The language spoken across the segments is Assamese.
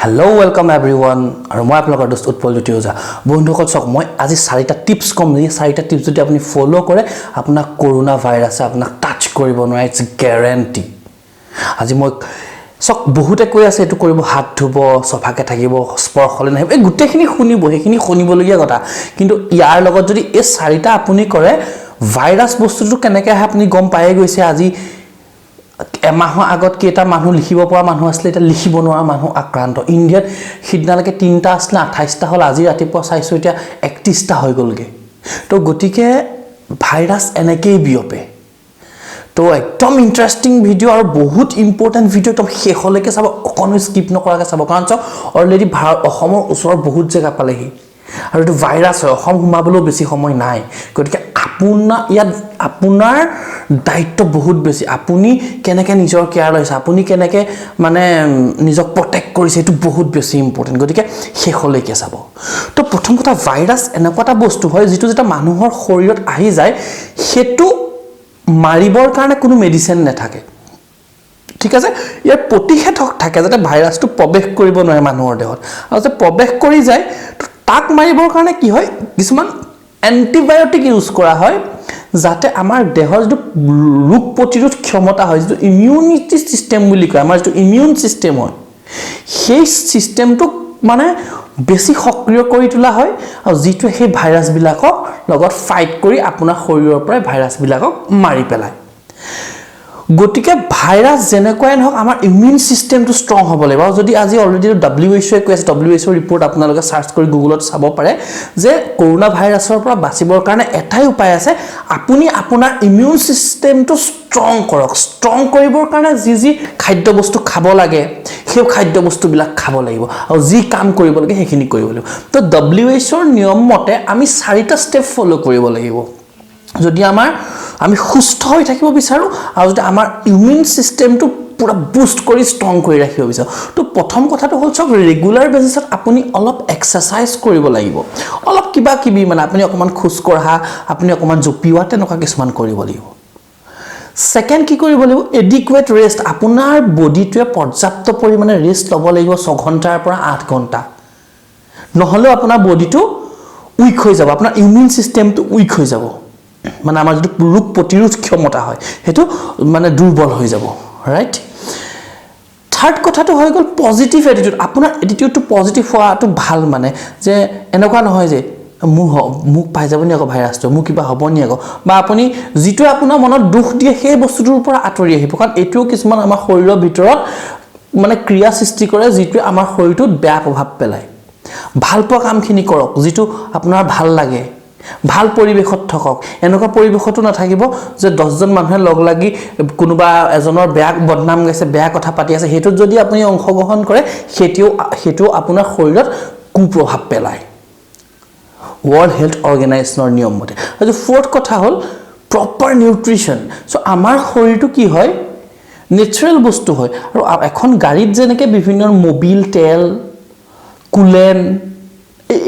হেল্ল', welcome every one আৰু মই আপোনালোকৰ দোস্ত উৎপল জ্যোতি ওজা। বন্ধুসকল, চাওক, মই আজি চাৰিটা টিপছ ক'ম। এই চাৰিটা টিপছ যদি আপুনি ফ'ল' কৰে, আপোনাক কৰোণা ভাইৰাছে আপোনাক টাচ কৰিব নোৱাৰে। It's guarantee. আজি মই, চাওক, বহুতে কৈ আছে এইটো কৰিব, হাত ধুব, চফাকৈ থাকিব, স্পৰ্শলৈ নাহিব, এই গোটেইখিনি শুনিব, সেইখিনি শুনিবলগীয়া কথা। কিন্তু ইয়াৰ লগত যদি এই চাৰিটা আপুনি কৰে, ভাইৰাছ বস্তুটো কেনেকৈ আহে আপুনি গম পায়ে গৈছে। আজি এমাহৰ আগত কেইটা মানুহ লিখিব পৰা মানুহ আছিলে, এতিয়া লিখিব নোৱাৰা মানুহ আক্ৰান্ত। ইণ্ডিয়াত সিদিনালৈকে তিনিটা আছিলে, 28টা হ'ল। আজি ৰাতিপুৱা চাইছোঁ, এতিয়া 31টা হৈ গ'লগৈ। তো গতিকে ভাইৰাছ এনেকেই বিয়পে। তো একদম ইণ্টাৰেষ্টিং ভিডিঅ' আৰু বহুত ইম্পৰ্টেণ্ট ভিডিঅ', একদম শেষলৈকে চাব, অকণো স্কিপ নকৰাকৈ চাব। কাৰণ চাওক, অলৰেডি ভাৰত, অসমৰ ওচৰৰ বহুত জেগা পালেহি আৰু এইটো ভাইৰাছ হয়, অসম সোমাবলৈও বেছি সময় নাই। গতিকে আপোনাৰ ইয়াত আপোনাৰ দায়িত্ব বহুত বেছি। আপুনি কেনেকৈ নিজৰ কেয়াৰ লৈছে, আপুনি কেনেকৈ মানে নিজক প্ৰটেক্ট কৰিছে, সেইটো বহুত বেছি ইম্পৰ্টেণ্ট। গতিকে শেষলৈকে চাব। তো প্ৰথম কথা, ভাইৰাছ এনেকুৱা এটা বস্তু হয়, যিটো যেতিয়া মানুহৰ শৰীৰত আহি যায়, সেইটো মাৰিবৰ কাৰণে কোনো মেডিচিন নাথাকে, ঠিক আছে? ইয়াৰ প্ৰতিষেধক থাকে, যাতে ভাইৰাছটো প্ৰৱেশ কৰিব নোৱাৰে মানুহৰ দেহত। আৰু যে প্ৰৱেশ কৰি যায়, তো তাক মাৰিবৰ কাৰণে কি হয়, কিছুমান এণ্টিবায়'টিক ইউজ কৰা হয়, যাতে আমাৰ দেহৰ যিটো ৰোগ প্ৰতিৰোধ ক্ষমতা হয়, যিটো ইমিউনিটি ছিষ্টেম বুলি কয়, আমাৰ যিটো ইমিউন ছিষ্টেম হয়, সেই ছিষ্টেমটোক মানে বেছি সক্ৰিয় কৰি তোলা হয় আৰু যিটোৱে সেই ভাইৰাছবিলাকক লগত ফাইট কৰি আপোনাৰ শৰীৰৰ পৰাই ভাইৰাছবিলাকক মাৰি পেলায়। গতিকে ভাইৰাছ যেনেকুৱাই নহওক, আমাৰ ইমিউন ছিষ্টেমটো ষ্ট্ৰং হ'ব লাগিব। আৰু যদি আজি অলৰেডি WHO কৈ আছে, WHO report আপোনালোকে চাৰ্চ কৰি গুগলত চাব পাৰে যে কৰোণা ভাইৰাছৰ পৰা বাচিবৰ কাৰণে এটাই উপায় আছে, আপুনি আপোনাৰ ইমিউন ছিষ্টেমটো ষ্ট্ৰং কৰক। ষ্ট্ৰং কৰিবৰ কাৰণে যি যি খাদ্য বস্তু খাব লাগে, সেই খাদ্য বস্তুবিলাক খাব লাগিব আৰু যি কাম কৰিব লাগে সেইখিনি কৰিব লাগিব। তো WHO ৰ নিয়ম মতে আমি চাৰিটা ষ্টেপ ফ'ল' কৰিব লাগিব, যদি আমি সুস্থ হৈ থাকিব বিচাৰোঁ আৰু যদি আমাৰ ইমিউন ছিষ্টেমটো পূৰা বুষ্ট কৰি ষ্ট্ৰং কৰি ৰাখিব বিচাৰোঁ। তো প্ৰথম কথাটো হ'ল, চাওক, ৰেগুলাৰ বেচিছত আপুনি অলপ এক্সাৰচাইজ কৰিব লাগিব। অলপ কিবা কিবি মানে আপুনি অকণমান খোজ কঢ়া, আপুনি অকণমান জঁপিওৱা, তেনেকুৱা কিছুমান কৰিব লাগিব। ছেকেণ্ড কি কৰিব লাগিব? Adequate rest. আপোনাৰ বডিটোৱে পৰ্যাপ্ত পৰিমাণে ৰেষ্ট ল'ব লাগিব, 6 ঘণ্টাৰ পৰা 8 ঘণ্টা। নহ'লেও আপোনাৰ বডিটো উইক হৈ যাব, আপোনাৰ ইমিউন ছিষ্টেমটো উইক হৈ যাব, মানে আমাৰ যিটো ৰোগ প্ৰতিৰোধ ক্ষমতা হয়, সেইটো মানে দুৰ্বল হৈ যাব, ৰাইট? থাৰ্ড কথাটো হৈ গ'ল পজিটিভ এটিটিউড। আপোনাৰ এটিটিউডটো পজিটিভ হোৱাটো ভাল, মানে যে এনেকুৱা নহয় যে মোক পাই যাব নি আকৌ ভাইৰাছটো, মোৰ কিবা হ'ব নি আকৌ, বা আপুনি যিটোৱে আপোনাৰ মনত দুখ দিয়ে, সেই বস্তুটোৰ পৰা আঁতৰি আহিব। কাৰণ এইটোও কিছুমান আমাৰ শৰীৰৰ ভিতৰত মানে ক্ৰিয়া সৃষ্টি কৰে, যিটোৱে আমাৰ শৰীৰটোত বেয়া প্ৰভাৱ পেলায়। ভাল পোৱা কামখিনি কৰক, যিটো আপোনাৰ ভাল লাগে। ভাল পৰিৱেশত থাকক। এনেকুৱা পৰিৱেশতো নাথাকিব যে 10জন মানুহে লগ লাগি কোনোবা এজনৰ বেয়া বদনাম গাইছে, বেয়া কথা পাতি আছে। সেইটোত যদি আপুনি অংশগ্ৰহণ কৰে, সেইটোও আপোনাৰ শৰীৰত কুপ্ৰভাৱ পেলায়, ৱৰ্ল্ড হেল্থ অৰ্গেনাইজেশ্যনৰ নিয়ম মতে। আৰু ফ'ৰ্থ কথা হ'ল প্ৰপাৰ নিউট্ৰিশ্যন। চ' আমাৰ শৰীৰটো কি হয়, নেচাৰেল বস্তু হয় আৰু এখন গাড়ীত যেনেকৈ বিভিন্ন মবিল, তেল, কুলেণ্ট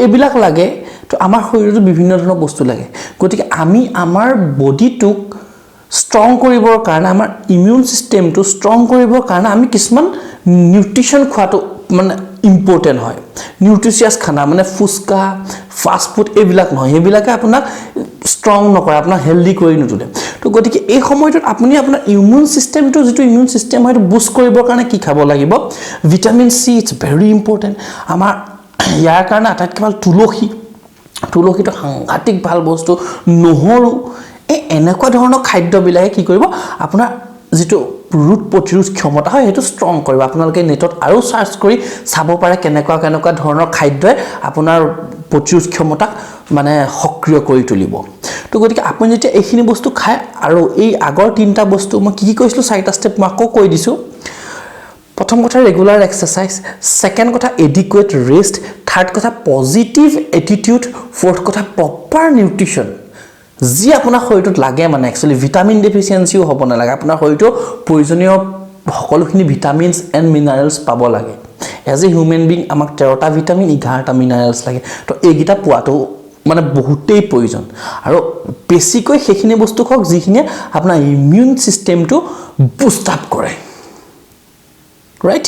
এইবিলাক লাগে, তো আমাৰ শৰীৰতো বিভিন্ন ধৰণৰ বস্তু লাগে। গতিকে আমি আমাৰ বডিটোক ষ্ট্ৰং কৰিবৰ কাৰণে, আমাৰ ইমিউন ছিষ্টেমটো ষ্ট্ৰং কৰিবৰ কাৰণে আমি কিছুমান নিউট্ৰিশ্যন খোৱাটো মানে ইম্পৰ্টেণ্ট হয়। নিউট্ৰিচিয়াছ খানা, মানে ফুচকা, ফাষ্ট ফুড এইবিলাক নহয়। সেইবিলাকে আপোনাক ষ্ট্ৰং নকৰে, আপোনাক হেল্ডি কৰি নোতোলে। তো গতিকে এই সময়টোত আপুনি আপোনাৰ ইমিউন ছিষ্টেমটো, যিটো ইমিউন ছিষ্টেম হয়, সেইটো বুষ্ট কৰিবৰ কাৰণে কি খাব লাগিব? Vitamin C, it's very important. আমাৰ ইয়াৰ কাৰণে আটাইতকৈ ভাল তুলসী। তুলসীটো সাংঘাতিক ভাল বস্তু। নহৰু, এই এনেকুৱা ধৰণৰ খাদ্যবিলাকে কি কৰিব, আপোনাৰ যিটো ৰোগ প্ৰতিৰোধ ক্ষমতা হয়, সেইটো ষ্ট্ৰং কৰিব। আপোনালোকে নেটত আৰু চাৰ্চ কৰি চাব পাৰে, কেনেকুৱা কেনেকুৱা ধৰণৰ খাদ্যই আপোনাৰ প্ৰতিৰোধ ক্ষমতাক মানে সক্ৰিয় কৰি তুলিব। তো গতিকে আপুনি যেতিয়া এইখিনি বস্তু খায় আৰু এই আগৰ তিনিটা বস্তু মই কি কি কৈছিলোঁ, চাৰিটা ষ্টেপ মই আকৌ কৈ দিছোঁ। প্ৰথম কথা ৰেগুলাৰ এক্সাৰচাইজ, ছেকেণ্ড কথা এডিকুৱেট ৰেষ্ট, থাৰ্ড কথা পজিটিভ এটিটিউড, ফ'ৰ্থ কথা প্ৰপাৰ নিউট্ৰিশ্যন, যি আপোনাৰ শৰীৰটোত লাগে। মানে একচুৱেলি ভিটামিন ডেফিচিয়েঞ্চিও হ'ব নালাগে। আপোনাৰ শৰীৰটো প্ৰয়োজনীয় সকলোখিনি ভিটামিনছ এণ্ড মিনাৰেলছ পাব লাগে। এজ এ হিউমেন বিং আমাক 13টা ভিটামিন, 11টা মিনাৰেলছ লাগে। তো এইকেইটা পোৱাটো মানে বহুতেই প্ৰয়োজন। আৰু বেছিকৈ সেইখিনি বস্তু খাওক, যিখিনিয়ে আপোনাৰ ইমিউন ছিষ্টেমটো বুষ্ট আপ কৰে, ৰাইট?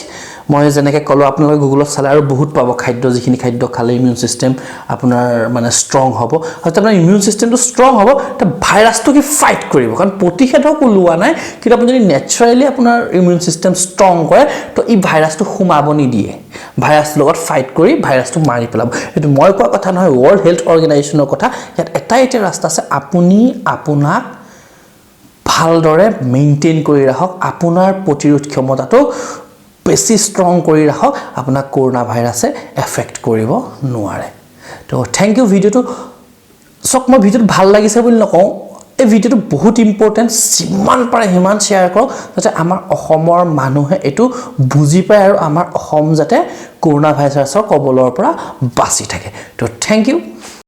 মই যেনেকৈ ক'লোঁ, আপোনালোকে গুগলত চালে আৰু বহুত পাব খাদ্য, যিখিনি খাদ্য খালে ইমিউন ছিষ্টেম আপোনাৰ মানে ষ্ট্ৰং হ'ব। হয়তো আপোনাৰ ইমিউন ছিষ্টেমটো ষ্ট্ৰং হ'ব, তো ভাইৰাছটো কি ফাইট কৰিব, কাৰণ প্ৰতিষেধক ওলোৱা নাই। কিন্তু আপুনি যদি নেচাৰেলি আপোনাৰ ইমিউন ছিষ্টেম ষ্ট্ৰং কৰে, তো ই ভাইৰাছটো সোমাব নিদিয়ে, ভাইৰাছটোৰ লগত ফাইট কৰি ভাইৰাছটো মাৰি পেলাব। সেইটো মই কোৱা কথা নহয়, ৱৰ্ল্ড হেল্থ অৰ্গেনাইজেশ্যনৰ কথা। ইয়াত এটাই এতিয়া ৰাস্তা আছে, আপুনি আপোনাক ভালদৰে মেইনটেইন কৰি ৰাখক, আপোনাৰ প্ৰতিৰোধ ক্ষমতাটো বেছি ষ্ট্ৰং কৰি ৰাখক, আপোনাক কৰোণা ভাইৰাছে এফেক্ট কৰিব নোৱাৰে। তো thank U. ভিডিঅ'টো চাওক, মই ভিডিঅ'টো ভাল লাগিছে বুলি নকওঁ, এই ভিডিঅ'টো বহুত ইম্পৰ্টেণ্ট। যিমান পাৰে সিমান শ্বেয়াৰ কৰক, যাতে আমাৰ অসমৰ মানুহে এইটো বুজি পায় আৰু আমাৰ অসম যাতে কৰোণা ভাইৰাছৰ কবলৰ পৰা বাচি থাকে। তো thank U.